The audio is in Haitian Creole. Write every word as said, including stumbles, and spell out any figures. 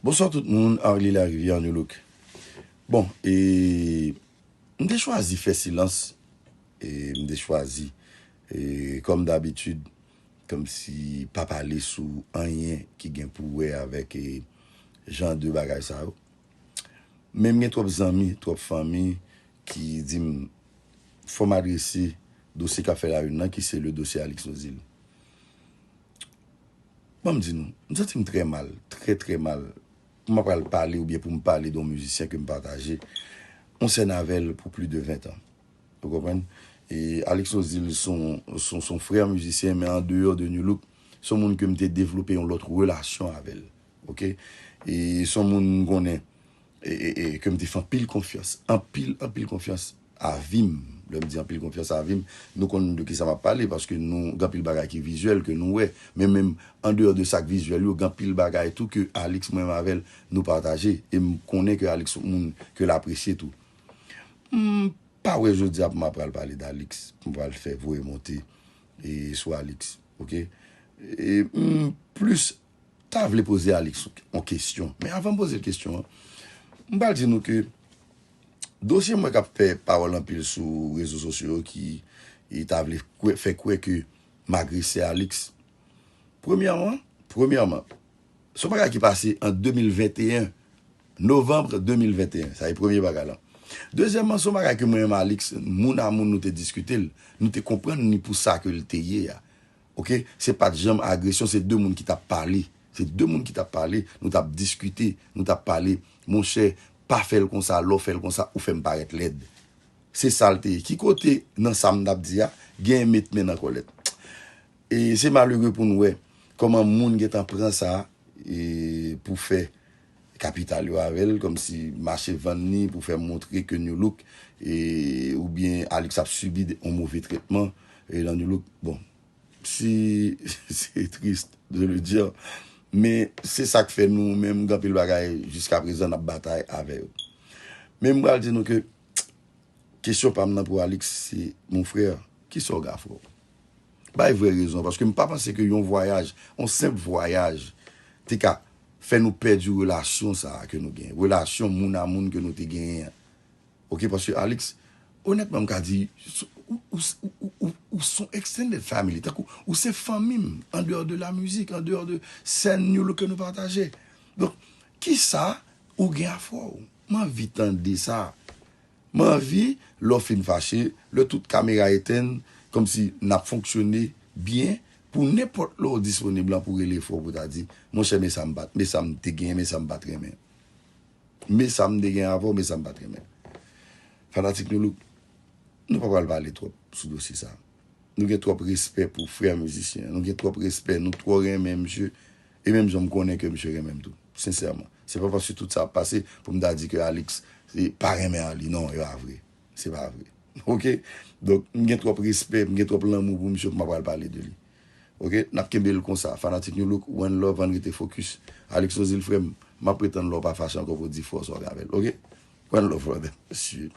Bonswa tout moun, Arly Larivière, New Look. Bon, e, m te chwazi fè silans, e, m te chwazi, e, kòm dabitid, kòmsi pa pale sou anyen ki gen pou wè avèk, e, jan de bagay sa yo. Men m gen twòp zanmi, twòp fanmi ki di m fò m adrese dosye k ap fè la une nan, ki se le dosye Alix Nozil. Ban m di nou, m santi m trè mal, trè, trè mal. Pou m ap pral pale oubyen pou m pale de yon mizisyen ke m pataje yon sèn avè l pou plis de ven tan. Ou konprann? E Alix Nozil se yon, se yon, se yon frè mizisyen, men an deyò de New Look, se yon moun ke m te devlope yon lòt relasyon avè l. Oke? E se yon moun m konnen, e, e, e, ke m te fè anpil konfyans. Anpil, anpil konfyans a vi m. Lè m di anpil konfyans a vi m, nou konn de kisa m ap pale, paske nou gen anpil bagay ki vizyèl ke nou wè. Men menm an deyò de sa k vizyèl yo, gen anpil bagay tou ke Alix, mwen menm avè l, nou pataje. E m konnen ke Alix se yon moun ke l apresye tou. M pa wè jodi a pou m ap pral pale d Alix, pou m pral fè voye monte e sou Alix, oke? E m plis ta vle poze Alix yon kesyon. Men avan m poze l kesyon an, m pral di nou ke dosye mwen k ap fè pawòl anpil sou rezo sosyo yo ki e ta vle kwè, fè kwè ke m agrese Alix. Premyèman, premyèman, se yon bagay ki pase an de mil venteyen, novanm de mil venteyen. Sa e premye bagay la. Dezyèmman, se yon bagay ke mwen menm Alix, moun a moun nou te diskite l, nou te konprann ni pou sa ke l te ye a. Oke? Se pa t janm agresyon, se de moun ki t ap pale. Se de moun ki t ap pale, nou t ap diskite, nou t ap pale. Monchè, pa fè l konsa, lè w fè l konsa, ou fè m parèt lèd. Se sa l te ye. Ki kote nan sa m t ap di a, gen met men nan kòlèt? E se malere pou n wè kòman moun gentan pran sa e pou fè kapital yo avè l, kòmsi mache vann li pou fè montre ke New Look e, oubyen Alix ap sibi de, yon move trètman e nan New Look. Bon, si se tris de le dire, men se sa k fè nou menm gen anpil bagay jiska prezan n ap batay avè yo. Men m pral di nou ke kesyon pa m nan pou Alix se, mon frè, kisa w gen a frè w? Bay vrè rezon, paske m pa panse ke yon vwayaj, yon senp vwayaj, te ka fè nou pèdi relasyon sa a ke nou genyen. Relasyon moun a moun ke nou te genyen an. Oke, paske Alix, onètman, m ka di, ou, ou, ou, ou, ou se yon extended family, tankou, ou se fanmi m, an deyò de la mizik, an deyò de sèn New Look ke nou pataje. Donk, kisa ou gen a frè w? M anvi tande sa. M anvi, lè w fin fache, lè tout kamera etenn, kòmsi n ap fonksyone byen, pou nenpòt lè w disponib lan pou rele frè w pou ta di, monchè, men sa m pa t, men sa m te genyen, men sa m pa t renmen. Men sa m te gen avè w, men sa m pa t renmen. Fanatik New Look, nou pa pral pale twòp sou dosye sa. Nou gen twòp respè pou frè mizisyen an. Nou gen twòp respè, nou twò renmen misye. E menm jan m konnen ke misye renmen m tou. Sensèman. Se pa paske tout sa ap pase pou m ta di ke Alix e, pa renmen Arly. Non, e pa vre. Se pa vre. Oke? Donk, m gen twòp respè, m gen twòp lanmou pou misye pou m pa pral pale de li. Oke? N ap kenbe l konsa. Fanatik New Look, one love, ann rete fokis. Alix Nozil, frè m, m ap pretann lè w pa fache ankò pou w di frè w sa w gen avè l. Oke? One love, brother. Mesye.